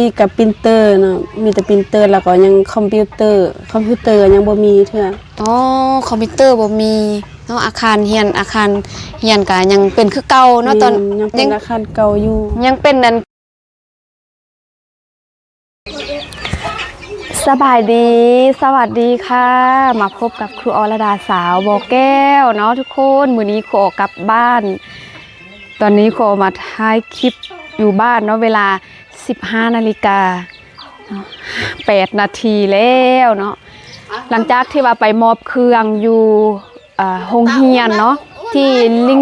ມີແຕ່ປຣິນເຕີເນາະ ມີແຕ່ປຣິນເຕີ ແລ້ວກໍຍັງຄອມພິວເຕີ ຄອມພິວເຕີຍັງບໍ່ມີເທື່ອ. ອໍ ຄອມພິວເຕີບໍ່ມີເນາະ ອາຄານຮຽນ ອາຄານຮຽນກໍຍັງເປັນຄືເກົ່າເນາະ. ແມ່ນ ຕອນ ຍັງເປັນ ຍັງ ອາຄານເກົ່າຢູ່ ຍັງເປັນອັນ ສະບາຍດີ ສະຫວັດດີຄ່ະ ມາພົບກັບຄູອໍລະດາສາວບໍ່ແກ້ວເນາະທຸກຄົນ. ມື້ນີ້ຄູອໍກັບບ້ານ ຕອນນີ້ຄູອໍມາຖ່າຍຄລິບຢູ່ບ້ານເນາະ ເວລາສິບຫ້ານາລິກາເນາະ ແປດນາທີແລ້ວເນາະ. ຫຼັງຈາກທີ່ວ່າໄປມອບເຄື່ອງຢູ່ ເອີ ໂຮງຮຽນເນາະ ທີ່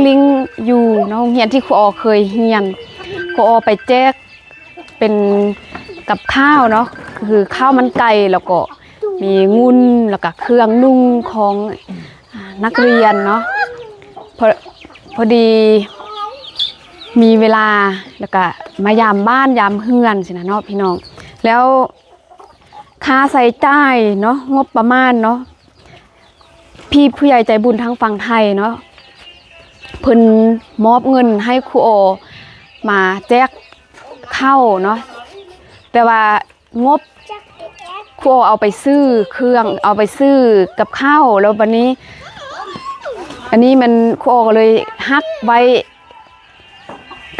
ລິງໆຢູ່ເນາະ ໂຮງຮຽນທີ່ຄູອໍເຄີຍຮຽນ ຄູອໍໄປແຈກ ເປັນກັບຂ້າວເນາະ ຄືຂ້າວມັນໄກ່ ແລ້ວກໍມີງຸ່ນ ແລ້ວກໍເຄື່ອງນຸ່ງຂອງ ອາ ນັກຮຽນເນາະ. ພໍ ພໍດີມີເວລາ ແລ້ວກໍມາຢາມບ້ານຢາມເຮືອນຊີ້ນະເນາະພີ່ນ້ອງ. ແລ້ວຄ່າໃຊ້ຈ່າຍເນາະ ງົບປະມານເນາະ ພີ່ຜູ້ໃຫຍ່ໃຈບຸນທາງຝັ່ງໄທເນາະ ເພິ່ນມອບເງິນໃຫ້ຄູອໍມາແຈກເຂົ້າເນາະ ແຕ່ວ່າງົບຄູອໍເອົາໄປຊື້ເຄື່ອງ ເອົາໄປຊື້ກັບເຂົ້າ ແລ້ວບັດນີ້ ອັນນີ້ມັນຄູອໍກໍເລີຍຫັກໄວ້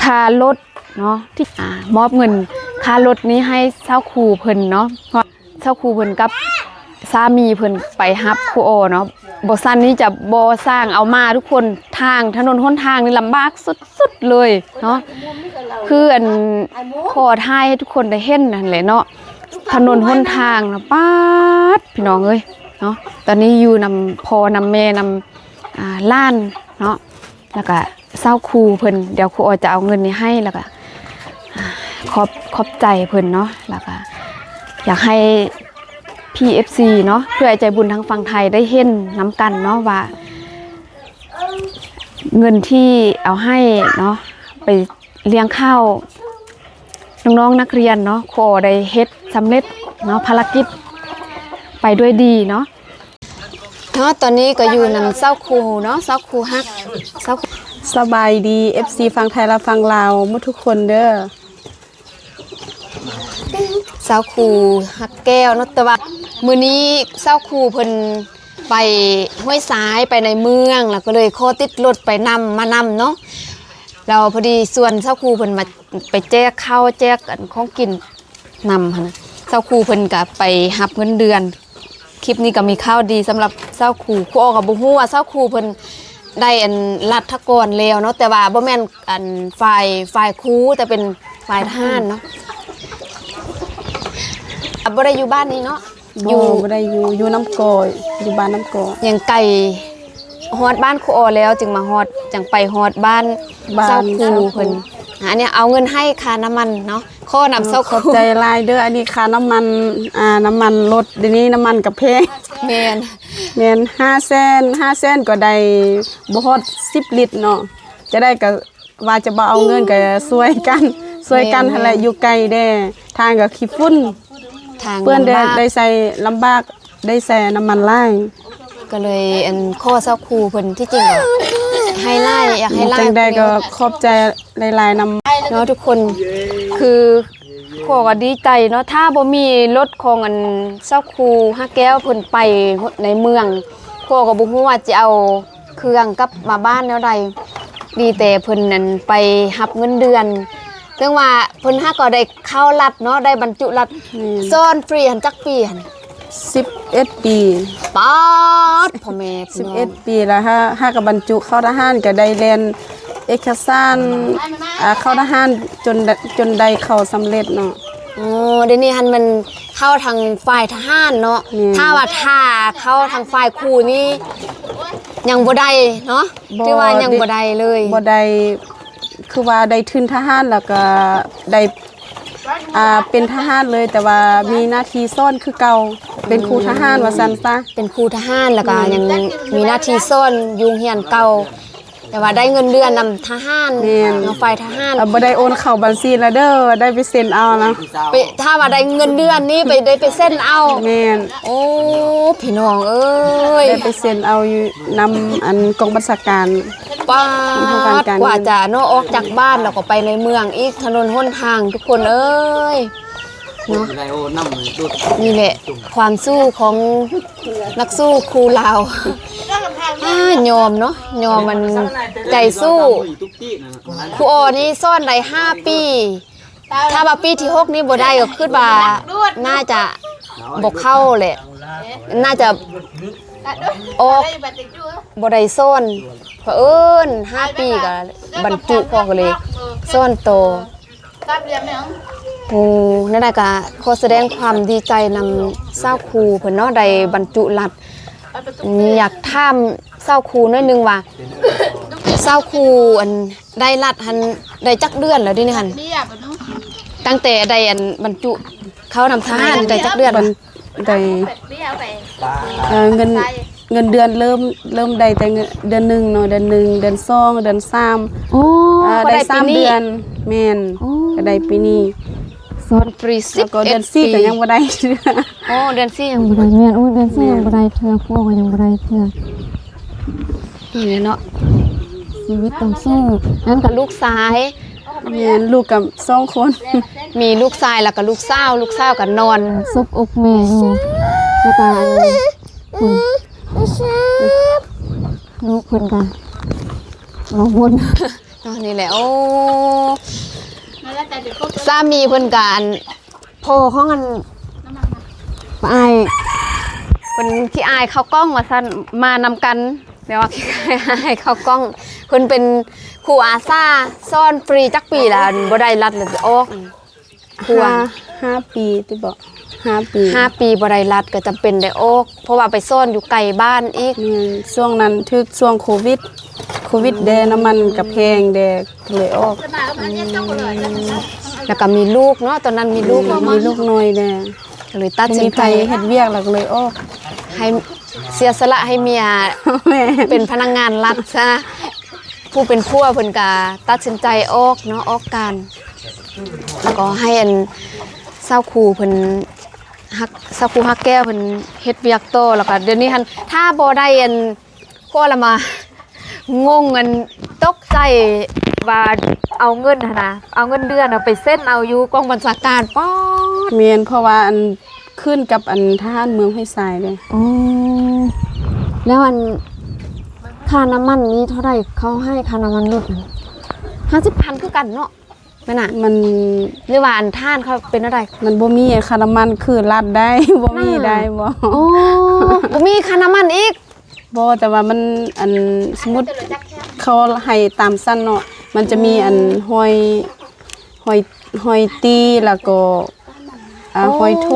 ຄ່າລົດເນາະ ທີ່ ອາ ມອບເງິນຄ່າລົດນີ້ໃຫ້ຊາວຄູເພິ່ນເນາະ ເພາະຊາວຄູເພິ່ນກັບສາມີເພິ່ນໄປຮັບຄູອໍເນາະ. ບໍ່ຊັ້ນນີ້ຈະບໍ່ສ້າງເອົາມາທຸກຄົນ ທາງຖະໜົນຫົນທາງນີ້ລຳບາກສຸດໆເລີຍເນາະ ຄືອັນ ຂໍຖ່າຍໃຫ້ທຸກຄົນໄດ້ເຫັນຫັ້ນແຫຼະເນາະ ຖະໜົນຫົນທາງນະ ປາດ ພີ່ນ້ອງເອີຍເນາະ. ຕອນນີ້ຢູ່ນຳພໍ່ນຳແມ່ ນຳ ອາ ຫຼານເນາະ ແລ້ວກະຊາວຄູເພິ່ນ ດຽວຄູອໍຈະເອົາເງິນນີ້ໃຫ້ ແລ້ວກະ ອາ ຂອບ ຂອບໃຈເພິ່ນເນາະ ແລ້ວກະຢາກໃຫ້ພີ່ເອັຟຊີເນາະ ຜູ້ໃຫຍ່ໃຈບຸນທາງຝັ່ງໄທໄດ້ເຫັນນຳກັນເນາະ ວ່າເງິນທີ່ເອົາໃຫ້ເນາະ ໄປລ້ຽງຂ້າວນ້ອງໆນັກຮຽນເນາະ ຄູອໍໄດ້ເຮັດສຳເລັດເນາະ ພາລະກິດໄປດ້ວຍດີເນາະ. ເນາະ ຕອນນີ້ກໍຢູ່ນຳຊາວຄູເນາະ ຊາວຄູຮັກ ຊາວ ສະບາຍດີ ເອັຟຊີຝັ່ງໄທ ແລະ ຝັ່ງລາວໝົດທຸກຄົນເດີ ຊາວຄູຮັກແກ້ວເນາະ. ແຕ່ວ່າມື້ນີ້ຊາວຄູເພິ່ນໄປຫ້ວຍຊາຍ ໄປໃນເມືອງ ແລ້ວກໍເລີຍຂໍຕິດລົດໄປນຳ ມານຳເນາະ ແລ້ວພໍດີຊວນຊາວຄູເພິ່ນມາ ໄປແຈກເຂົ້າແຈກອັນຂອງກິນນຳຫັ້ນນະ ຊາວຄູເພິ່ນກະໄປຮັບເງິນເດືອນ. ຄລິບນີ້ກໍມີຂ່າວດີສຳລັບຊາວຄູ ຄູອໍກໍບໍ່ຮູ້ວ່າຊາວຄູເພິ່ນໄດ້ອັນລັດຖະກອນແລ້ວເນາະ ແຕ່ວ່າບໍ່ແມ່ນອັນຝ່າຍ ຝ່າຍຄູ ແຕ່ເປັນຝ່າຍທະຫານເນາະ. ບໍ່ໄດ້ຢູ່ບ້ານນີ້ເນາະ ບໍ່ ຢູ່ ບໍ່ໄດ້ຢູ່ ຢູ່ນ້ຳກ້ອຍ ຢູ່ບ້ານນ້ຳກ້ອຍ ຍັງໄກ ຮອດບ້ານຄູອໍແລ້ວຈຶ່ງມາຮອດ ຈັ່ງໄປຮອດບ້ານ ບ້ານຊາວຄູ ຊາວຄູເພິ່ນ. ອັນນີ້ເອົາເງິນໃຫ້ຄ່ານ້ຳມັນເນາະ ຂໍນຳຊາວຄູ ຂອບໃຈຫຼາຍເດີ. ອັນນີ້ຄ່ານ້ຳມັນ ອ່າ ນ້ຳມັນລົດ ດຽວນີ້ນ້ຳມັນກໍແພງ ແມ່ນ ແມ່ນ ຫ້າແສນ ຫ້າແສນກໍໄດ້ບໍ່ຮອດສິບລິດເນາະ ຈະໄດ້ກໍ ວ່າຈະບໍ່ເອົາເງິນກໍຊ່ວຍກັນ ຊ່ວຍກັນ ແມ່ນ ຫັ້ນແຫຼະ ແມ່ນ ຢູ່ໄກແດ່ ທາງກໍຂີ້ຝຸ່ນ ທາງ ເປື້ອນແດ່ ລຳບາກ ໄດ້ໃຊ້ລຳບາກ ໄດ້ໃຊ້ນ້ຳມັນຫຼາຍ ກໍເລີຍອັນ ຂໍຊາວຄູເພິ່ນ ທີ່ຈິງກໍໃຫ້ຫຼາຍ ຢາກໃຫ້ຫຼາຍ ຈັ່ງໃດກໍຂອບໃຈຫຼາຍໆນຳເນາະທຸກຄົນ ຄື ຂໍກໍດີໃຈເນາະ ຖ້າບໍ່ມີລົດຂອງອັນຊາວຄູຮັກແກ້ວເພິ່ນໄປໃນເມືອງ ຂໍກໍບໍ່ຮູ້ວ່າຈະເອົາເຄື່ອງກັບມາບ້ານແນວໃດ ມີແຕ່ເພິ່ນນັ້ນໄປຮັບເງິນເດືອນ ເຖິງວ່າເພິ່ນຫາກໍໄດ້ເຂົ້າລັດເນາະ ໄດ້ບັນຈຸລັດ ແມ່ນ ສອນຟຣີຫັ້ນຈັກປີຫັ້ນ? ສິບເອັດປີ ປາດ ພໍ່ແມ່ພີ່ນ້ອງ ສິບເອັດປີລະ ຫາ ຫາກໍບັນຈຸເຂົ້າທະຫານ ກໍໄດ້ແລ່ນເອກະສານ ອ່າ ເຂົ້າທະຫານຈົນ ຈົນໄດ້ເຂົ້າສຳເລັດເນາະ. ອໍ ດຽວນີ້ຫັ້ນແມ່ນເຂົ້າທາງຝ່າຍທະຫານເນາະ ແມ່ນ ຖ້າວ່າຖ້າເຂົ້າທາງຝ່າຍຄູນີ້ຍັງບໍ່ໄດ້ເນາະ ບໍ່ ຖືວ່າຍັງບໍ່ໄດ້ເລີຍ ບໍ່ໄດ້ ຄືວ່າໄດ້ທຶນທະຫານ ແລ້ວກໍໄດ້ ອ່າ ເປັນທະຫານເລີຍ ແຕ່ວ່າມີໜ້າທີ່ສອນຄືເກົ່າ ເປັນຄູທະຫານວ່າຊັ້ນຊະ ເປັນຄູທະຫານ ແລ້ວກໍ ອືມ ຍັງມີໜ້າທີ່ສອນຢູ່ໂຮງຮຽນເກົ່າ ແຕ່ວ່າໄດ້ເງິນເດືອນນຳທະຫານ ແມ່ນ ເນາະ ຝ່າຍທະຫານ ບໍ່ໄດ້ໂອນເຂົ້າບັນຊີລະເດີ ໄດ້ໄປເຊັນເອົານະ ໄປ ຖ້າວ່າໄດ້ເງິນເດືອນນີ້ໄປ ໄດ້ໄປເຊັນເອົາ ແມ່ນ ໂອ້ ພີ່ນ້ອງເອີຍ ໄດ້ໄປເຊັນເອົາຢູ່ນຳອັນກອງບັນຊາການ ປາດ ກວ່າຈະເນາະ ອອກຈາກບ້ານແລ້ວກໍໄປໃນເມືອງອີກ ຖະໜົນຫົນທາງ ທຸກຄົນເອີຍ ເນາະ ນີ້ແຫຼະຄວາມສູ້ຂອງນັກສູ້ຄູລາວ ອາ ຍອມເນາະ ຍອມ ອັນ ໃຈສູ້. ຄູອໍນີ້ສອນໄດ້ຫ້າປີ ຖ້າວ່າປີທີຫົກນີ້ບໍ່ໄດ້ ກໍຄິດວ່າໜ້າຈະບໍ່ເຂົ້າແຫຼະ ໜ້າຈະອອກ ບໍ່ໄດ້ສອນ. ເຜີອິນຫ້າປີກໍບັນຈຸ ພໍ່ກໍເລີຍສອນຕໍ່. ໂອ້ ແນວໃດກໍຂໍສະແດງຄວາມດີໃຈນຳສາວຄູເພິ່ນເນາະ ໄດ້ບັນຈຸລັດ. ຢາກຖາມສາວຄູໜ້ອຍໜຶ່ງວ່າ ສາວຄູ ອັນ ໄດ້ລັດຫັ້ນໄດ້ຈັກເດືອນແລ້ວເດນີ້ຫັ້ນ? ຕັ້ງແຕ່ໄດ້ ອັນ ບັນຈຸເຂົ້ານຳທະຫານໄດ້ຈັກເດືອນ? ໄດ້ ເອີ ເງິນ ເງິນເດືອນເລີ່ມ ເລີ່ມໄດ້ແຕ່ເດືອນໜຶ່ງເນາະ ເດືອນໜຶ່ງ ເດືອນສອງ ເດືອນສາມ. ໂອ້ ເອີ ກໍໄດ້ ໄດ້ສາມເດືອນ. ແມ່ນ ໂອ້ ກໍໄດ້ປີນີ້. ສອນຟຣີ ສິບເອັດປີ ກໍເດືອນສີ່ກໍຍັງບໍ່ໄດ້ເທື່ອ. ໂອ້ ເດືອນສີ່ຍັງບໍ່ໄດ້. ແມ່ນ ໂອ້ ເດືອນສີ່ຍັງບໍ່ໄດ້ເທື່ອ ພໍ່ກໍຍັງບໍ່ໄດ້ເທື່ອ. ນີ້ແຫຼະເນາະ ຊີວິດຕ້ອງສູ້. ນັ້ນກໍລູກຊາຍ. ແມ່ນ ລູກກໍສອງຄົນ ມີລູກຊາຍ ແລ້ວກໍລູກສາວ ລູກສາວກໍນອນສົບອົກແມ່ຢູ່. ແລ້ວກໍ ອັນ ລູກເພິ່ນກໍມາວົນ ເນາະ ນີ້ແຫຼະ. ໂອ້ ສາມີເພິ່ນກະ ອັນ ພໍ່ຂອງ ອັນ ປ້າອ້າຍ ເພິ່ນຂີ້ອາຍເຂົ້າກ້ອງວ່າຊັ້ນ ມານຳກັນ ແບບວ່າຂີ້ອາຍເຂົ້າກ້ອງ. ເພິ່ນເປັນຄູອາສາສອນຟຣີຈັກປີລະ ອັນ ບໍ່ໄດ້ລັດລະອອກ? ຫ້າ ຫ້າປີຕິບໍ? ຫ້າປີ ຫ້າປີບໍ່ໄດ້ລັດ ກໍຈຳເປັນໄດ້ອອກ ເພາະວ່າໄປສອນຢູ່ໄກບ້ານອີກ. ແມ່ນ ຊ່ວງນັ້ນຖືກຊ່ວງໂຄວິດ ໂຄວິດແດ່ ນ້ຳມັນກໍແພງແດ່ ກໍເລີຍອອກ. ແລ້ວກໍມີລູກເນາະ ຕອນນັ້ນມີລູກແລ້ວເນາະ ມີລູກນ້ອຍແດ່ ກໍເລີຍຕັດສິນໃຈ ບໍ່ມີໃຜເຮັດວຽກ ແລ້ວກໍເລີຍອອກ ໃຫ້ເສຍສະຫຼະໃຫ້ເມຍ ແມ່ນ ເປັນພະນັກງານລັດຊະ. ຜູ້ເປັນຜົວເພິ່ນກະຕັດສິນໃຈອອກເນາະ ອອກການ ແລ້ວກໍໃຫ້ອັນສາວຄູເພິ່ນຮັກ ສາວຄູຮັກແກ້ວເພິ່ນເຮັດວຽກຕໍ່. ແລ້ວກໍດຽວນີ້ຫັ້ນ ຖ້າບໍ່ໄດ້ອັນ ຜົວລະມາງົງ ອັນ ຕົກໃຈວ່າເອົາເງິນຫັ້ນນະ ເອົາເງິນເດືອນເອົາໄປເຊັນເອົາຢູ່ກອງບັນຊາການ ປາດ. ແມ່ນ ເພາະວ່າອັນ ຂຶ້ນກັບອັນທະຫານເມືອງຫ້ວຍຊາຍເດ້. ອໍ ແລ້ວອັນຄ່ານ້ຳມັນນີ້ເທົ່າໃດ? ເຂົາໃຫ້ຄ່ານ້ຳມັນລົດນັ້ນ ຫ້າສິບພັນຄືກັນເນາະ ແມ່ນນະ? ມັນ ຫຼືວ່າອັນທະຫານເຂົາເປັນແນວໃດ? ມັນບໍ່ມີຄ່ານ້ຳມັນ ຄືລັດໄດ້ ບໍ່ມີໄດ້ບໍ່? ອໍ ບໍ່ມີຄ່ານ້ຳມັນອີກ? ບໍ່ ແຕ່ວ່າມັນ ອັນ ສົມມຸດເຂົາໃຫ້ຕາມຊັ້ນເນາະ ມັນຈະມີ ອືມ ອັນ ຮ້ອຍ ຮ້ອຍ ຮ້ອຍຕີ ແລ້ວກໍ ອ່າ ໂອ້ ຮ້ອຍໂທ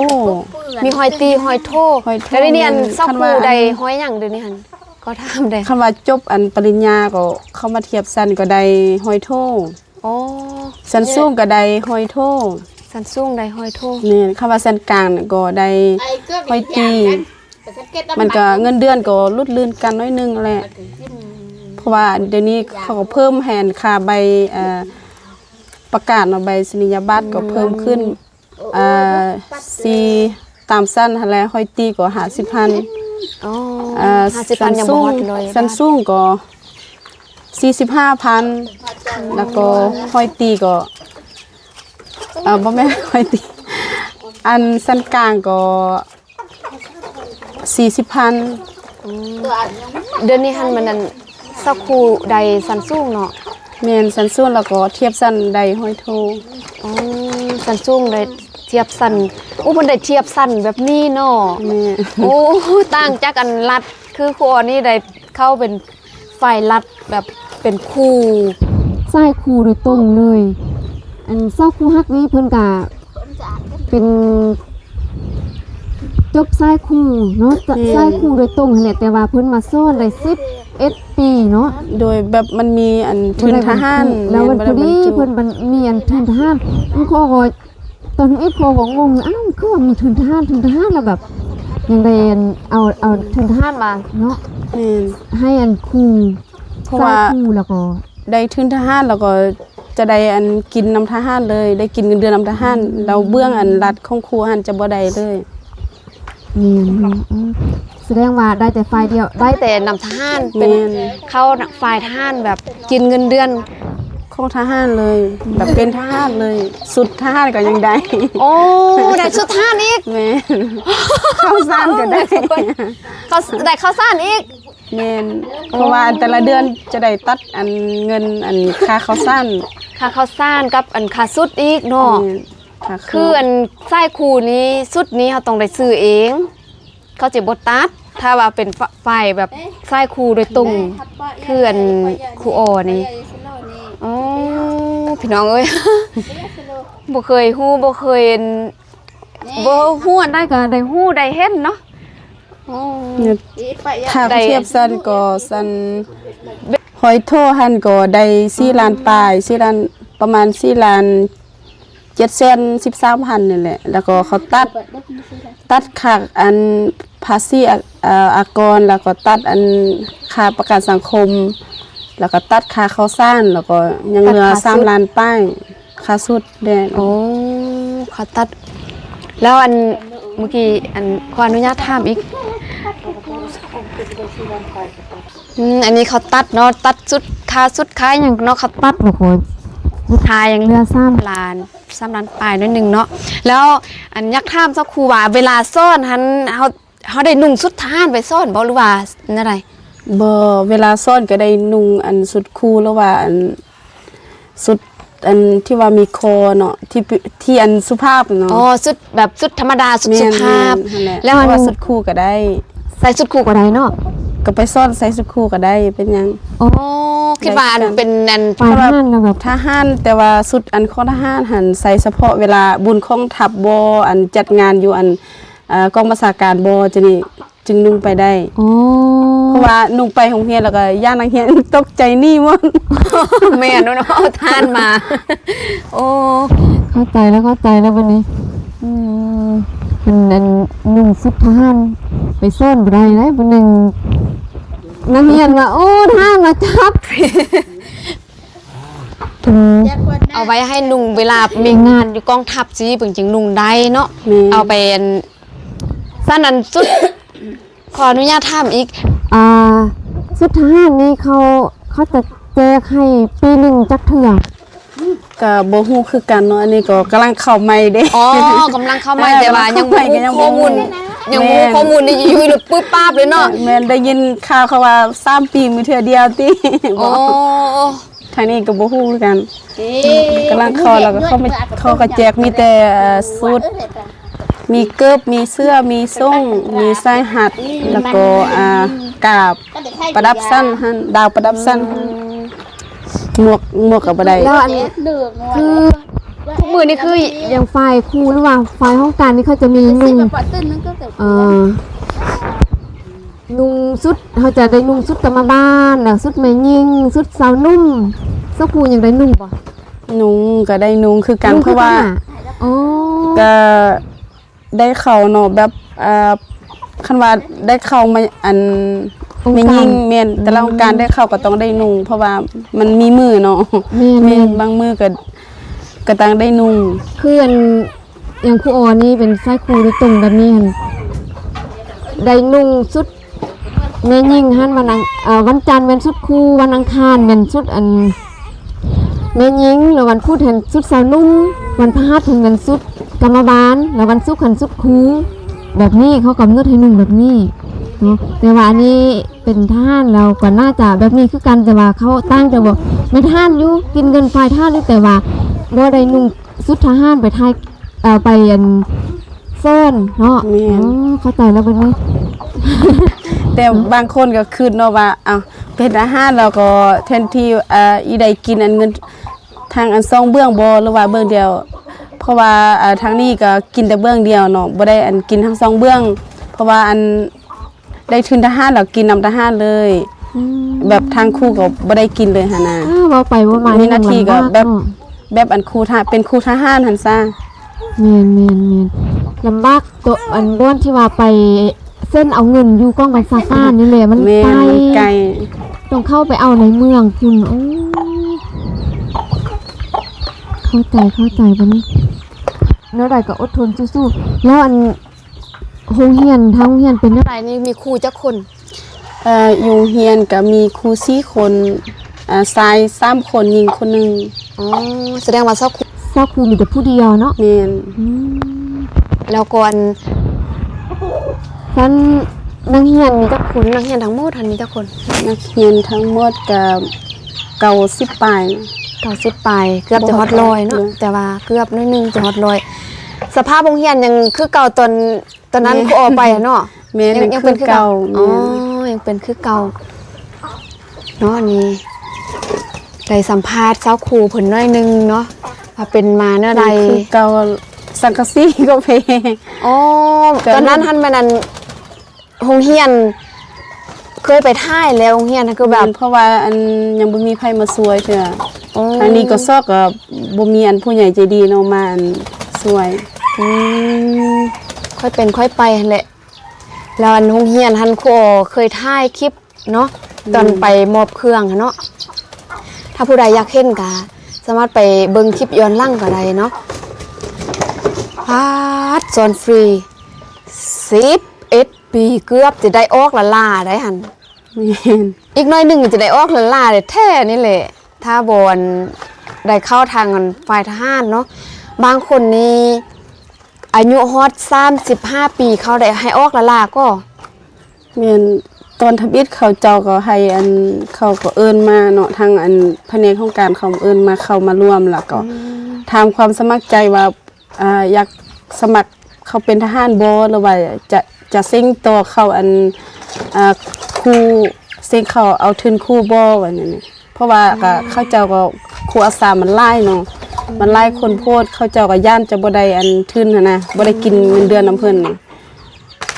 ມີຮ້ອຍຕີ ຮ້ອຍໂທ ຮ້ອຍໂທ. ແລ້ວດຽວນີ້ອັນ ແມ່ນ ສາວຄູໄດ້ຮ້ອຍຫຍັງດຽວນີ້ຫັ້ນ? ຂໍຖາມແດ່ ຄັນວ່າຈົບອັນປະລິນຍາກໍເຂົ້າມາທຽບຊັ້ນກໍໄດ້ຮ້ອຍໂທ. ອໍ ຊັ້ນສູງກໍໄດ້ຮ້ອຍໂທ ຊັ້ນສູງໄດ້ຮ້ອຍໂທ. ແມ່ນ ຄັນວ່າຊັ້ນກາງກໍໄດ້ຮ້ອຍຕີ. ມັນກໍເງິນເດືອນກໍຫຼຸດລື່ນກັນໜ້ອຍໜຶ່ງແຫຼະ ເພາະວ່າດຽວນີ້ເຂົາກໍເພີ່ມໃຫ້ອັນຄ່າໃບ ເອີ ປະກາດເນາະ ໃບສະນີຍະບັດກໍເພີ່ມຂຶ້ນ ເອີ ສີ່ ຕາມຊັ້ນຫັ້ນແຫຼະ ຮ້ອຍຕີກໍຫ້າສິບພັນ. ອໍ ເອີ ຫ້າສິບພັນ ຊັ້ນສູງ ຍັງບໍ່ຮອດຮ້ອຍ ຊັ້ນສູງກໍສີ່ສິບຫ້າພັນ ແລ້ວກໍຮ້ອຍຕີກໍ ເອີ ບໍ່ແມ່ນຮ້ອຍຕີ ອັນຊັ້ນກາງກໍ ສີ່ສິບພັນ. ອືມ ດຽວນີ້ຫັ້ນມັນ ອັນ ສາວຄູໄດ້ຊັ້ນສູງເນາະ? ແມ່ນ ຊັ້ນສູງ ແລ້ວກໍທຽບຊັ້ນໄດ້ຮ້ອຍໂທ. ອໍ ຊັ້ນສູງໄດ້ທຽບຊັ້ນ ໂອ້ ເພິ່ນໄດ້ທຽບຊັ້ນແບບນີ້ເນາະ. ແມ່ນ ໂອ້ ຕ່າງຈາກອັນລັດ ຄືຄູອໍນີ້ໄດ້ເຂົ້າເປັນ ຝ່າຍລັດແບບເປັນຄູ ສາຍຄູໂດຍຕົງເລີຍ. ອັນສາວຄູຮັກນີ້ເພິ່ນກະເປັນຈົບສາຍຄູເນາະ ແມ່ນ ສາຍຄູໂດຍຕົງຫັ້ນແຫຼະ ແຕ່ວ່າເພິ່ນມາສອນໄດ້ສິບເອັດປີເນາະ. ໂດຍແບບມັນມີອັນທຶນທະຫານ ແມ່ນ ແລ້ວເພິ່ນ ພໍດີເພິ່ນ ເພິ່ນມີອັນທຶນທະຫານ ເພິ່ນຂໍ ຕອນທຳອິດພໍ່ກໍງົງ ອ້າວ ຄືວ່າມີທຶນທະຫານ ທຶນທະຫານ ແລ້ວແບບຍັງໄດ້ອັນ ເອົາ ເອົາທຶນທະຫານມາເນາະ. ແມ່ນ ໃຫ້ອັນຄູ ເພາະວ່າ ສາຍຄູ ແລ້ວກໍໄດ້ທຶນທະຫານ ແລ້ວກໍຈະໄດ້ອັນກິນນຳທະຫານເລີຍ ໄດ້ກິນເງິນເດືອນນຳທະຫານ. ແລ້ວເບື້ອງອັນລັດຂອງຄູຫັ້ນຈະບໍ່ໄດ້ເລີຍ. ແມ່ນ ເອີ ສະແດງວ່າໄດ້ແຕ່ຝ່າຍດຽວ ໄດ້ແຕ່ນຳທະຫານ ເປັນ ແມ່ນ ເຂົ້ານະ ຝ່າຍທະຫານແບບກິນເງິນເດືອນ ຂ ຂອງທະຫານເລີຍ ແບບເປັນທະຫານເລີຍ ຊຸດທະຫານກໍຍັງໄດ້. ໂອ້ ໄດ້ຊຸດທະຫານອີກ. ແມ່ນ ເຂົ້າສານກໍໄດ້ ເຂົ້າ ໄດ້ເຂົ້າສານອີກ. ແມ່ນ ເພາະວ່າອັນແຕ່ລະເດືອນຈະໄດ້ຕັດອັນເງິນອັນຄ່າເຂົ້າສານ ຄ່າເຂົ້າສານກັບອັນຄ່າຊຸດອີກເນາະ. ແມ່ນ ຄ່າຊຸດ ຄືອັນສາຍຄູນີ້ ຊຸດນີ້ເຮົາຕ້ອງໄດ້ຊື້ເອງ ເຂົາຈະບໍ່ຕັດ ຖ້າວ່າເປັນ ຝ- ຝ່າຍແບບສາຍຄູໂດຍຕົງ ຄືອັນຄູອໍນີ້. ອໍ ພີ່ນ້ອງເອີຍ ບໍ່ເຄີຍຮູ້ ບໍ່ເຄີຍ ບໍ່ຮູ້ອັນໃດກໍໄດ້ຮູ້ໄດ້ເຫັນເນາະ. ອໍ ຖ້າທຽບຊັ້ນກໍຊັ້ນ ຮ້ອຍໂທຫັ້ນກໍໄດ້ສີ່ລ້ານປາຍ ສີ່ລ້ານ ປະມານສີ່ລ້ານ ເຈັດແສນສິບສາມພັນນີ້ແຫຼະ ແລ້ວກໍເຂົາຕັດ ຕັດຄ່າອັນພາສີອາ ເອ່ອ ອາກອນ ແລ້ວກໍຕັດອັນຄ່າປະກັນສັງຄົມ ແລ້ວກໍຕັດຄ່າເຂົ້າສານ ແລ້ວກໍຍັງເຫຼືອສາມລ້ານປາຍ ຄ່າຊຸດແດ່. ໂອ້ ຄ່າຕັດ ແລ້ວອັນ ເມື່ອກີ້ອັນ ຂໍອະນຸຍາດຖາມອີກ ອືມ ອັນນີ້ເຂົາຕັດເນາະ ຕັດຊຸດ ຄ່າຊຸດຄ່າຫຍັງເນາະ ເຂົາຕັດ ໂອ້ໂຫ ສຸດທ້າຍຍັງເຫຼືອສາມລ້ານ ສາມລ້ານປາຍໜ້ອຍໜຶ່ງເນາະ. ແລ້ວອັນ ຢາກຖາມສາວຄູວ່າ ເວລາສອນຫັ້ນ ເຮົາ ເຮົາໄດ້ນຸ່ງຊຸດທະຫານໄປສອນບໍ່ ຫຼືວ່າແນວໃດ? ບໍ່ ເວລາສອນກໍໄດ້ນຸ່ງອັນຊຸດຄູ ຫຼືວ່າອັນ ຊຸດອັນທີ່ວ່າມີຄໍເນາະ ທີ່ ທີ່ອັນສຸພາບເນາະ. ອໍ ຊຸດແບບຊຸດທຳມະດາ ຊຸດສຸພາບ. ແມ່ນໆ ຫັ້ນແຫຼະ ແລ້ວອັນ ຫຼືວ່າຊຸດຄູກໍໄດ້ ໃສ່ຊຸດຄູກໍໄດ້ເນາະ. ກໍໄປສອນໃສ່ຊຸດຄູກໍໄດ້ ເປັນຫຍັງ? ອໍ ຄິດວ່າອັນເປັນອັນ ປາຍທະຫານແລ້ວແບບ ທະຫານ ແຕ່ວ່າຊຸດອັນຂອງທະຫານຫັ້ນໃສ່ສະເພາະເວລາບຸນກອງທັບບໍ ອັນຈັດງານຢູ່ອັນ ເອ່ອ ກອງບັນຊາການບໍ ຈັ່ງນີ້ ຈຶ່ງນຸ່ງໄປໄດ້. ອໍ ເພາະວ່ານຸ່ງໄປໂຮງຮຽນແລ້ວກໍຢ້ານນັກຮຽນຕົກໃຈໜີໝົດ. ແມ່ນເນາະ ເອົາທະຫານມາ. ໂອ້ ເຂົ້າໃຈແລ້ວ ເຂົ້າໃຈແລ້ວບັດນີ້. ອືມ ເປັນອັນນຸ່ງຊຸດທະຫານໄປສອນບໍ່ໄດ້ເດ້ ບາດໜຶ່ງນັກຮຽນວ່າ ໂອ້ ທະຫານມາຈັບ. ເອົາໄວ້ໃຫ້ນຸ່ງເວລາມີງານຢູ່ກອງທັບຊີ້ ເພິ່ນຈຶ່ງນຸ່ງໄດ້ເນາະ. ແມ່ນ ເອົາໄປອັນ ຊັ້ນອັນຊຸດ ຂໍອະນຸຍາດຖາມອີກ ອ່າ ຊຸດທະຫານນີ້ເຂົາ ເຂົາຈະແຈກໃຫ້ປີໜຶ່ງຈັກເທື່ອ? ກໍບໍ່ຮູ້ຄືກັນເນາະ ອັນນີ້ກໍກຳລັງເຂົ້າໃໝ່ເດ້. ອໍ ກຳລັງເຂົ້າໃໝ່ ເອີ ແຕ່ວ່າຍັງບໍ່ຮູ້ຂໍ້ມູນ ກຳລັງເຂົ້າໃໝ່ກໍຍັງບໍ່ຮູ້ ຍັງບໍ່ຮູ້ຂໍ້ມູນນີ້ ແມ່ນ ຢູ່ໆປຶບປັບເລີຍເນາະ. ແມ່ນ ໄດ້ຍິນຂ່າວເຂົາວ່າສາມປີມີເທື່ອດຽວຕິ. ອໍ ທາງນີ້ກໍບໍ່ຮູ້ຄືກັນ ກຳລັງເຂົ້າ ແລ້ວກໍເຂົາ ເຂົາກໍແຈກມີແຕ່ຊຸດ ມີເກີບ ມີເສື້ອ ມີໂສ້ງ ມີສາຍຮັດ ແລ້ວກໍ ອ່າ ກາບປະດັບຊັ້ນຫັ້ນ ດາວປະດັບຊັ້ນຫັ້ນ ໝວກ ໝວກກໍບໍ່ໄດ້. ແລ້ວອັນ ຄື ມື້ນີ້ຄືຢ່າງຝ່າຍຄູ ຫຼືວ່າຝ່າຍຫ້ອງການນີ້ ເຂົາຈະມີນຸ່ງ ເອີ ນຸ່ງຊຸດ ເຮົາຈະໄດ້ນຸ່ງຊຸດກຳມະບານ ແລ້ວຊຸດແມ່ຍິງ ຊຸດຊາວໜຸ່ມ ສາວຄູຍັງໄດ້ນຸ່ງບໍ່? ນຸ່ງ ກໍໄດ້ນຸ່ງຄືກັນ ນຸ່ງ ເພາະວ່າ ຄືກັນ ອໍ ກໍໄດ້ເຂົ້າເນາະ ແບບ ເອ່ອ ຄັນວ່າໄດ້ເຂົ້າມາ ອັນ ແມ່ຍິງ ແມ່ນ ແຕ່ລະອົງການໄດ້ເຂົ້າກໍຕ້ອງໄດ້ນຸ່ງ ເພາະວ່າມັນມີມືເນາະ. ແມ່ນ ແມ່ນ ບາງມື້ກໍ ກໍຕ້ອງໄດ້ນຸ່ງ ຄືອັນ ຢ່າງຄູອໍນີ້ເປັນສາຍຄູໂດຍຕົງແບບນີ້ຫັ້ນ ໄດ້ນຸ່ງຊຸດແມ່ຍິງຫັ້ນ ວັນອັງ ເອ່ອ ວັນຈັນແມ່ນຊຸດຄູ ວັນອັງຄານແມ່ນຊຸດອັນແມ່ຍິງ ແລ້ວວັນພຸດຫັ້ນຊຸດຊາວໜຸ່ມ ວັນພະຫັດຫັ້ນແມ່ນຊຸດກຳມະບານ ແລ້ວວັນສຸກຫັ້ນຊຸດຄູ ແບບນີ້ ເຂົາກຳນົດໃຫ້ນຸ່ງແບບນີ້ເນາະ. ແຕ່ວ່າອັນນີ້ເປັນທະຫານແລ້ວກໍໜ້າຈະແບບນີ້ຄືກັນ ແຕ່ວ່າເຂົາຕ່າງແຕ່ວ່າແມ່ນທະຫານຢູ່ ກິນເງິນຝ່າຍທະຫານຢູ່ ແຕ່ວ່າບໍ່ໄດ້ນຸ່ງ ຊຸດທະຫານໄປຖ່າຍ ເອີ ໄປອັນສອນເນາະ. ແມ່ນ ອໍ ເຂົ້າໃຈແລ້ວບັດນີ້ ແຕ່ບາງຄົນກໍຄິດເນາະວ່າ ເອົ້າ ເປັນທະຫານແລ້ວກໍແທນທີ່ ເອີ ອີໄດ້ກິນອັນເງິນທາງອັນສອງເບື້ອງບໍ ຫຼືວ່າເບື້ອງດຽວ ເພາະວ່າ ເອີ ທາງນີ້ກໍກິນແຕ່ເບື້ອງດຽວເນາະ ບໍ່ໄດ້ອັນກິນທັງສອງເບື້ອງ ເພາະວ່າອັນ ໄດ້ທຶນທະຫານແລ້ວກິນນຳທະຫານເລີຍ. ອືມ ແບບທາງຄູກໍບໍ່ໄດ້ກິນເລີຍຫັ້ນນະ. ອ້າ ເວົ້າໄປເວົ້າມາ ມີໜ້າທີ່ກໍແບບ ເນາະ ແບບອັນຄູທະ ເປັນຄູທະຫານຫັ້ນຊະ. ແມ່ນໆໆ ລຳບາກໂຕ ອັນບ່ອນທີ່ວ່າໄປເຊັນເອົາເງິນຢູ່ກອງບັນຊາການນີ້ແຫຼະ ມັນ ແມ່ນ ໄກ ມັນໄກ ຕ້ອງເຂົ້າໄປເອົາໃນເມືອງພຸ້ນ. ໂອ້ ເຂົ້າໃຈ ເຂົ້າໃຈບັດນີ້ ແນວໃດກໍອົດທົນສູ້ໆ. ແລ້ວອັນ ໂຮງຮຽນ ທາງໂຮງຮຽນເປັນແນວໃດນີ້ ມີຄູຈັກຄົນ? ເອີ ຢູ່ໂຮງຮຽນກໍມີຄູສີ່ຄົນ ອ່າ ຊາຍສາມຄົນ ຍິງຄົນໜຶ່ງ. ອໍ ສະແດງວ່າຊາວຄູ ຊາວຄູມີແຕ່ຜູ້ດຽວເນາະ? ແມ່ນ. ອືມ ແລ້ວກໍອັນ ຊັ້ນ ນັກຮຽນມີຈັກຄົນ? ນັກຮຽນທັງໝົດຫັ້ນມີຈັກຄົນ? ນັກຮຽນທັງໝົດກໍເກົ້າສິບປາຍ. ເກົ້າສິບປາຍ ເກືອບຈະຮອດຮ້ອຍເນາະ. ແຕ່ວ່າເກືອບໜ້ອຍໜຶ່ງຈະຮອດຮ້ອຍ. ສະພາບໂຮງຮຽນຍັງຄືເກົ່າຕອນ ຕອນນັ້ນ ແມ່ນ ຄູອອກໄປເນາະ? ແມ່ນ ຍັງ ຍັງ ຍັງເປັນຄືເກົ່າ. ຄືເກົ່າ. ອໍ ຍັງເປັນຄືເກົ່າເນາະ. ນີ້ໄດ້ສຳພາດຊາວຄູເພິ່ນໜ້ອຍໜຶ່ງເນາະ ວ່າເປັນມາແນວໃດ? ຍັງຄືເກົ່າ ສັງກະສີກໍແພງ. ອໍ ຕອນນັ້ນຫັ້ນແມ່ນອັນ ໂຮງຮຽນເຄີຍໄປຖ່າຍແລ້ວ ໂຮງຮຽນຫັ້ນຄືແບບ ແມ່ນ ເພາະວ່າອັນ ຍັງບໍ່ມີໃຜມາຊ່ວຍເທື່ອ. ອໍ ທາງນີ້ກໍຊອກ ກໍບໍ່ມີອັນຜູ້ໃຫຍ່ໃຈດີເນາະ ມາອັນຊ່ວຍ. ອືມ ຄ່ອຍເປັນຄ່ອຍໄປຫັ້ນແຫຼະ. ແລ້ວອັນໂຮງຮຽນຫັ້ນ ຄູເຄີຍຖ່າຍຄລິບເນາະ ອືມ ຕອນໄປມອບເຄື່ອງຫັ້ນເນາະ. ຖ້າຜູ້ໃດຢາກເຫັນກໍສາມາດໄປເບິ່ງຄລິບຍ້ອນຫຼັງກໍໄດ້ເນາະ. ປາດ ສອນຟຣີ ສິບເອັດ ປີ ເກືອບຈະໄດ້ອອກລ້າໆໄດ໋ຫັ້ນ. ແມ່ນ. ອີກໜ້ອຍໜຶ່ງຈະໄດ້ອອກລ້າໆແທ້ນີ້ແຫຼະ ຖ້າບໍ່ອັນ ໄດ້ເຂົ້າທາງອັນຝ່າຍທະຫານເນາະ. ບາງຄົນນີ້ອາຍຸຮອດສາມສິບຫ້າປີ ເຂົາໄດ້ໃຫ້ອອກລ້າໆກໍ. ແມ່ນ. ຕອນທຳອິດເຂົາເຈົ້າກໍໃຫ້ອັນ ເຂົາກໍເອີ້ນມາເນາະ ທາງອັນພະແນກຫ້ອງການເຂົາເອີ້ນມາ ເຂົ້າມາຮ່ວມ ແລ້ວກໍ ອືມ ຖາມຄວາມສະໝັກໃຈວ່າ ອ່າ ຢາກສະໝັກເຂົ້າເປັນທະຫານບໍ່ ຫຼືວ່າຈະ ຈະເສັງຕໍ່ເຂົ້າອັນ ອ່າ ຄູ ເສັງເຂົ້າເອົາທຶນຄູບໍ່ ວ່າແນວນີ້. ເພາະວ່າກໍ ອືມ ເຂົາເຈົ້າກໍ ຄູອາສາມັນຫຼາຍເນາະ ມັນຫຼາຍຄົນໂພດ ເຂົາເຈົ້າກໍຢ້ານຈະບໍ່ໄດ້ອັນທຶນຫັ້ນນະ ບໍ່ໄດ້ກິນເງິນເດືອນນຳເພິ່ນນະ.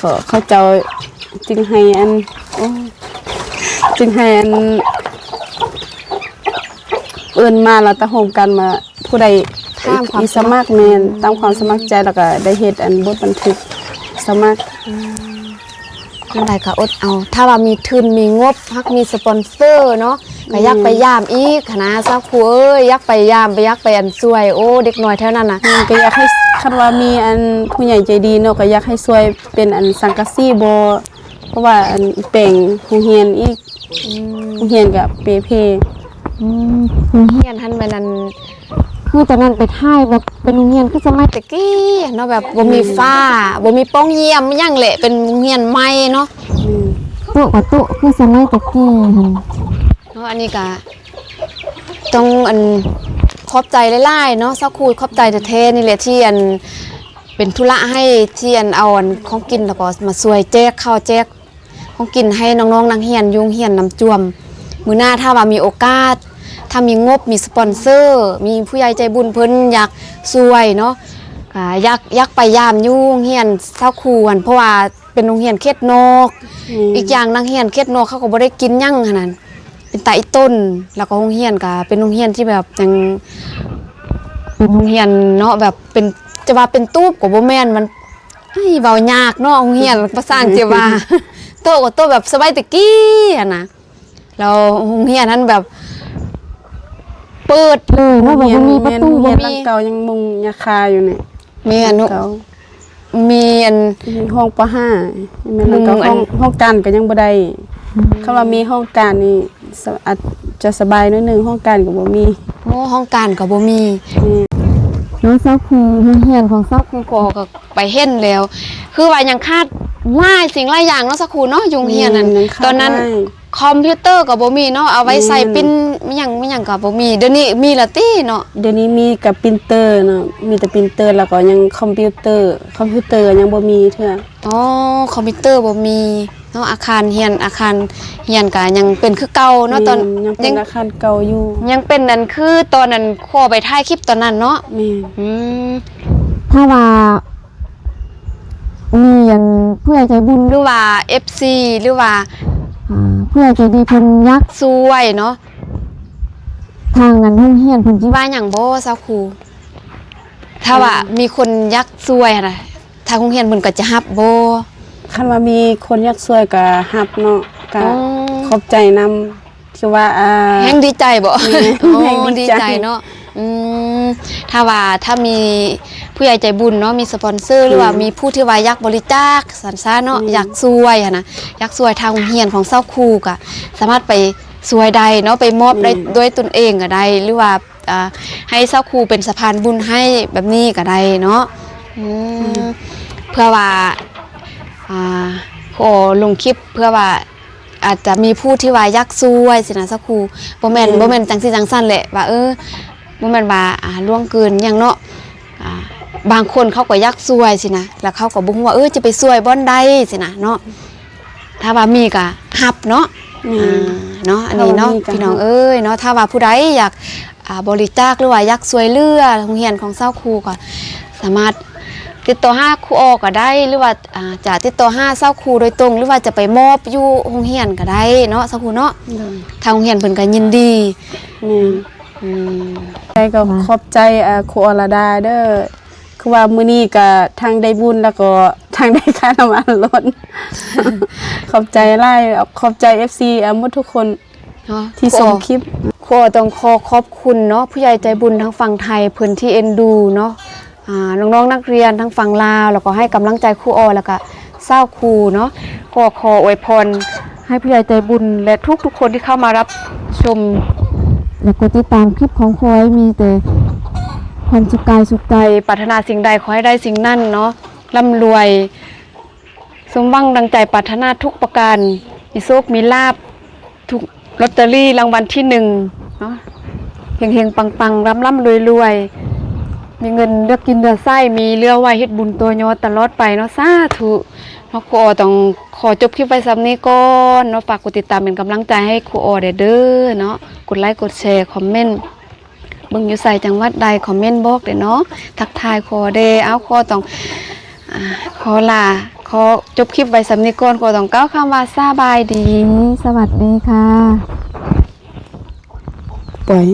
ກໍເຂົາເຈົ້າຈຶ່ງໃຫ້ອັນ ໂອ້ ຈຶ່ງໃຫ້ອັນ ເອີ້ນມາ ແລ້ວຕະໂຮມກັນວ່າຜູ້ໃດ ຖາມຄວາມ ມີສະໝັກ ສະໝັກ ແມ່ນ ອືມ ຕາມຄວາມສະໝັກໃຈ ແລ້ວກໍໄດ້ເຮັດອັນບົດບັນທຶກສະໝັກ. ອືມ ແນວໃດກໍອົດເອົາ ຖ້າວ່າມີທຶນມີງົບ ຫາກມີສະປອນເຊີເນາະ ກໍຢາກ ອືມ ໄປຢາມອີກຫັ້ນນະ ຊາວຄູເອີຍ ຢາກໄປຢາມ ໄປ ຢາກໄປອັນຊ່ວຍ ໂອ້ ເດັກນ້ອຍແຖວນັ້ນນະ. ແມ່ນ ກໍຢາກໃຫ້ ຄັນວ່າມີອັນຜູ້ໃຫຍ່ໃຈດີເນາະ ກໍຢາກໃຫ້ຊ່ວຍເປັນອັນສັງກະສີບໍ່ ເພາະວ່າອັນແປງໂຮງຮຽນອີກ ອືມ ໂຮງຮຽນກໍເປ່ເພ. ອືມ ໂຮງຮຽນຫັ້ນແມ່ນອັນ ຄືຕອນນັ້ນໄປຖ່າຍແບບເປັນໂຮງຮຽນຄືສະໄໝແຕ່ກີ້ເນາະ ແບບບໍ່ມີ ອືມ ຝາ ບໍ່ມີປ່ອງຢ້ຽມຫຍັງແຫຼະ ເປັນໂຮງຮຽນໃໝ່ເນາະ. ອືມ ໂຕະກໍໂຕະຄືສະໄໝແຕ່ກີ້ຫັ້ນເນາະ. ອັນນີ້ກໍຕ້ອງອັນ ຂອບໃຈຫຼາຍໆເນາະ ຊາວຄູ ຂອບໃຈແທ້ໆນີ້ແຫຼະ ທີ່ອັນ ເປັນທຸລະໃຫ້ ທີ່ອັນ ເອົາອັນຂອງກິນ ແລ້ວກໍມາຊ່ວຍແຈກເຂົ້າແຈກ ຂອງກິນໃຫ້ນ້ອງໆນັກຮຽນຢູ່ໂຮງຮຽນນ້ຳຈວມ. ມື້ໜ້າຖ້າວ່າມີໂອກາດ ຖ້າມີງົບ ມີສະປອນເຊີ ມີຜູ້ໃຫຍ່ໃຈບຸນເພິ່ນຢາກຊ່ວຍເນາະ ກໍຢາກ ຢາກໄປຢາມຢູ່ໂຮງຮຽນຊາວຄູຫັ້ນ ເພາະວ່າເປັນໂຮງຮຽນເຂດນອກ. ອືມ ອີກຢ່າງນັກຮຽນເຂດນອກເຂົາກໍບໍ່ໄດ້ກິນຫຍັງຫັ້ນນະ ເປັນຕາອີຕົນ ແລ້ວກໍໂຮງຮຽນກໍເປັນໂຮງຮຽນທີ່ແບບຍັງ ເປັນໂຮງຮຽນເນາະ ແບບເປັນ ຈະວ່າເປັນຕູບກໍບໍ່ແມ່ນ ມັນ ເອີຍ ເວົ້າຍາກເນາະ ໂຮງຮຽນພາສາອັງກິດວ່າ ໂຕະກໍໂຕະແບບສະໄໝແຕ່ກີ້ຫັ້ນນະ ແລ້ວໂຮງຮຽນຫັ້ນແບບເປີດເລີຍເນາະ ແບບບໍ່ມີປະຕູ ໂຮງຮຽນ ບໍ່ມີ ໂຮງຮຽນຫຼັງເກົ່າຍັງມຸງຫຍ້າຄາຢູ່ນີ້. ແມ່ນເນາະ ເກົ່າ ມີອັນ ມີຫ້ອງ ປໍຫ້າ ແມ່ນ ແລ້ວກໍ ມີອັນ ຫ້ອງ ຫ້ອງການກໍຍັງບໍ່ໄດ້. ອືມ ຄັນວ່າມີຫ້ອງການນີ້ ສະ ອາດຈະສະບາຍໜ້ອຍໜຶ່ງ ຫ້ອງການກໍບໍ່ມີ. ໂອ້ ຫ້ອງການກໍບໍ່ມີ. ແມ່ນ ເນາະ ຊາວຄູ ໂຮງຮຽນຂອງຊາວຄູກໍ ກໍໄປເຫັນແລ້ວ ຄືວ່າຍັງຂາດຫຼາຍສິ່ງຫຼາຍຢ່າງເນາະ ຊາວຄູເນາະ ຢູ່ໂຮງຮຽນນັ້ນ. ແມ່ນ ຍັງຂາດຫຼາຍ ຕອນນັ້ນຄອມພິວເຕີກໍບໍ່ມີເນາະ ເອົາໄວ້ໃສ່ ແມ່ນ ປິ່ນ ມີຫຍັງ ມີຫຍັງກໍບໍ່ມີ. ດຽວນີ້ມີແລ້ວຕິເນາະ? ດຽວນີ້ມີແຕ່ປຣິນເຕີເນາະ ມີແຕ່ປຣິນເຕີ ແລ້ວກໍຍັງຄອມພິວເຕີ ຄອມພິວເຕີກໍຍັງບໍ່ມີເທື່ອ. ອໍ ຄອມພິວເຕີບໍ່ມີເນາະ ອາຄານຮຽນ ອາຄານຮຽນກໍຍັງເປັນຄືເກົ່າເນາະ. ແມ່ນ ຕອນ ຍັງເປັນ ຍັງ ອາຄານເກົ່າຢູ່ ຍັງເປັນອັນ ຄືຕອນນັ້ນ ຂໍໄປຖ່າຍຄລິບຕອນນັ້ນເນາະ. ແມ່ນ ອືມ ຖ້າວ່າມີອັນ ຜູ້ໃຫຍ່ໃຈບຸນ ຫຼືວ່າເອັຟຊີ ຫຼືວ່າ ອ່າ ຜູ້ໃຫຍ່ໃຈດີເພິ່ນຢາກຊ່ວຍເນາະ ທາງອັນໂຮງຮຽນເພິ່ນຊິວ່າຫຍັງບໍ່ ຊາວຄູ? ຖ້າວ່າ ອ່າ ມີຄົນຢາກຊ່ວຍຫັ້ນນະ ທາງໂຮງຮຽນເພິ່ນກໍຈະຮັບບໍ່? ຄັນວ່າມີຄົນຢາກຊ່ວຍກໍຮັບເນາະ ກໍ ອໍ ຂອບໃຈນຳ ຄືວ່າ ອ່າ ແຮງດີໃຈບໍ່? ແມ່ນ ອໍ ແຮງດີໃຈ ດີໃຈເນາະ. ອືມ ຖ້າວ່າ ຖ້າມີຜູ້ໃຫຍ່ໃຈບຸນເນາະ ມີສະປອນເຊີ ຫຼືວ່າ ແມ່ນ ມີຜູ້ທີ່ວ່າຢາກບໍລິຈາກ ຊັ້ນຊະເນາະ ແມ່ນ ຢາກຊ່ວຍຫັ້ນນະ ຢາກຊ່ວຍທາງໂຮງຮຽນຂອງຊາວຄູ ກໍສາມາດໄປ ຊ່ວຍໄດ້ເນາະ ໄປມອບໄດ້ ແມ່ນ ດ້ວຍຕົນເອງກໍໄດ້ ຫຼືວ່າ ອ່າ ໃຫ້ຊາວຄູເປັນສະພານບຸນໃຫ້ແບບນີ້ກໍໄດ້ເນາະ. ອືມ ເພື່ອວ່າ ອ່າ ຂໍລົງຄລິບ ເພື່ອວ່າ ອາດຈະມີຜູ້ທີ່ວ່າຢາກຊ່ວຍຊີ້ນະ ຊາວຄູ. ບໍ່ແມ່ນ ແມ່ນ ບໍ່ແມ່ນຈັ່ງຊີ້ຈັ່ງຊັ້ນແຫຼະ ວ່າ ເອີ ບໍ່ແມ່ນວ່າ ອ່າ ລ່ວງເກີນຫຍັງເນາະ. ອ່າ ບາງຄົນເຂົາກໍຢາກຊ່ວຍຊີ້ນະ ແລ້ວເຂົາກໍບໍ່ຮູ້ວ່າ ເອີ ຈະໄປຊ່ວຍບ່ອນໃດຊີ້ນະເນາະ. ຖ້າວ່າມີກໍຮັບເນາະ. ແມ່ນ ອ່າ ເນາະ ອັນນີ້ເນາະ ຖ້າວ່າມີກໍ ພີ່ນ້ອງເອີຍເນາະ. ຖ້າວ່າຜູ້ໃດຢາກ ອ່າ ບໍລິຈາກ ຫຼືວ່າຢາກຊ່ວຍເຫຼືອໂຮງຮຽນຂອງຊາວຄູ ກໍສາມາດຕິດຕໍ່ຫາຄູອໍກໍໄດ້ ຫຼືວ່າ ອ່າ ຈະຕິດຕໍ່ຫາຊາວຄູໂດຍຕົງ ຫຼືວ່າຈະໄປມອບຢູ່ໂຮງຮຽນກໍໄດ້ເນາະ ຊາວຄູເນາະ. ໂດຍ ທາງໂຮງຮຽນເພິ່ນກໍຍິນດີ. ແມ່ນ ອືມ ແຕ່ກໍຂອບໃຈ ເອີ ຄູອໍລະດາເດີ ຄືວ່າມື້ນີ້ກໍທັງໄດ້ບຸນ ແລ້ວກໍທັງໄດ້ຄ່ານ້ຳມັນລົດ. ຂອບໃຈຫຼາຍ ຂອບໃຈເອັຟຊີ ເອີ ໝົດທຸກຄົນ ເນາະ ທີ່ຊົມຄລິບ. ຄູອໍຕ້ອງຂໍຂອບຄຸນເນາະ ຜູ້ໃຫຍ່ໃຈບຸນທາງຝັ່ງໄທ ເພິ່ນທີ່ເອັນດູເນາະ ອ່າ ນ້ອງໆນັກຮຽນທາງຝັ່ງລາວ ແລ້ວກໍໃຫ້ກຳລັງໃຈຄູອໍ ແລ້ວກະຊາວຄູເນາະ. ຂໍ ຂໍອວຍພອນໃຫ້ຜູ້ໃຫຍ່ໃຈບຸນ ແລະ ທຸກໆຄົນທີ່ເຂົ້າມາຮັບຊົມ ແລະ ກົດຕິດຕາມຄລິບຂອງຂ້ອຍ ມີແຕ່ຄວາມສຸກກາຍສຸກໃຈ ປາດຖະໜາສິ່ງໃດຂໍໃຫ້ໄດ້ສິ່ງນັ້ນເນາະ ລ່ຳລວຍ ສົມຫວັງດັ່ງໃຈປາດຖະໜາທຸກປະການ ມີໂຊກມີລາບ ຖືກລອດເຕີຣີລາງວັນທີໜຶ່ງເນາະ ເຮັງໆປັງໆ ລ່ຳໆລວຍໆ ມີເງິນເຫຼືອກິນເຫຼືອໃຊ້ ມີເຫຼືອໄວ້ເຮັດບຸນຕໍ່ຍອດຕະຫຼອດໄປເນາະ ສາທຸເນາະ. ຄູອໍຕ້ອງຂໍຈົບຄລິບໄວ້ສ່ຳນີ້ກ່ອນເນາະ ຝາກກົດຕິດຕາມເປັນກຳລັງໃຈໃຫ້ຄູອໍແດ່ເດີເນາະ ກົດໄລກົດແຊ ຄອມເມັນ ເບິ່ງຢູ່ໃສ ຈັງຫວັດໃດ ຄອມເມັນບອກແດ່ເນາະ ທັກທາຍຂໍແດ່. ເອົາ ຂໍຕ້ອງ ອ່າ ຂໍລາ ຂໍຈົບຄລິບໄວ້ສ່ຳນີ້ກ່ອນ ຂໍຕ້ອງກ່າວຄຳວ່າສະບາຍດີ ສະຫວັດດີຄ່ະ. ປ່ອຍ